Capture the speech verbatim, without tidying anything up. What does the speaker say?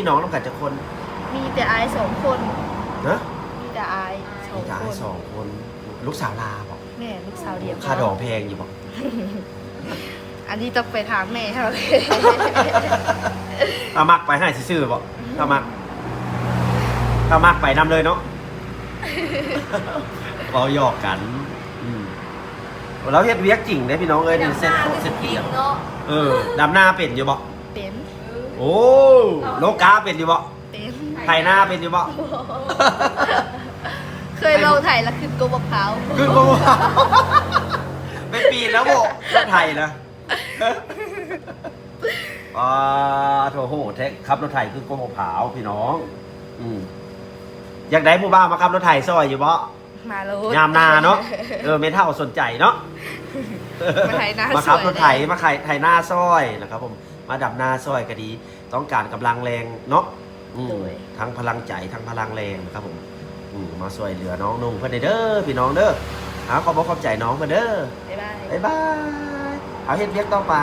พี่น้องนำกันจักคน มีแต่อ้ายสองคน ฮะ มีแต่อ้ายสอง มีแต่ ค อ้าย น สองคน ลูกสาวลาบ่ แม่ลูกสาวเดียว ค่าดองแพงอยู่บ่ อันนี้ต้องไปถามแม่เขาเลย ถ้ามักไปให้ซื่อๆบ่ ถ้ามัก ถ้ามักไปนำเลยเนาะ เว้าหยอกกัน อืม แล้วเฮ็ดเวียกจริงเด้พี่น้องเอ้ย นี่เสร็จเสร็จเปียก เนาะ เออ ดำนาเป็นอยู่บ่ เป็น โอ้ โลกาเป็นอยู่บ่ เป็น ไถนาเป็นอยู่บ่ เคยลงไถแล้วขึ้นกกมะพร้าว ขึ้นกกมะพร้าว ไปปีนแล้วบ่ รถไถนะ อ่า โถโห แท้ ขับรถไถขึ้นกกมะพร้าวพี่น้อง อืม อยากได้ผู้บ่าวมาขับรถไถซอยอยู่บ่ มาโลด ยามนาเนาะ เออ แม่เฒ่าสนใจเนาะ มาไถนา มาขับ ซอย รถไถ มาไถ ไถนาซอยนะครับผม มาดำนาซอยก็ดี ต้องการกำลังแรงเนาะ อืม โดย ทั้งพลังใจ ทั้งพลังแรงนะครับผม อืม มาซอยเหลือน้องนุ่งเพิ่นเด้อพี่น้องเด้อ เอา ขอบอกขอบใจน้องเพิ่นเด้อ บ๊ายบาย บ๊ายบายเอาเฮ็ดเวียกต่อไป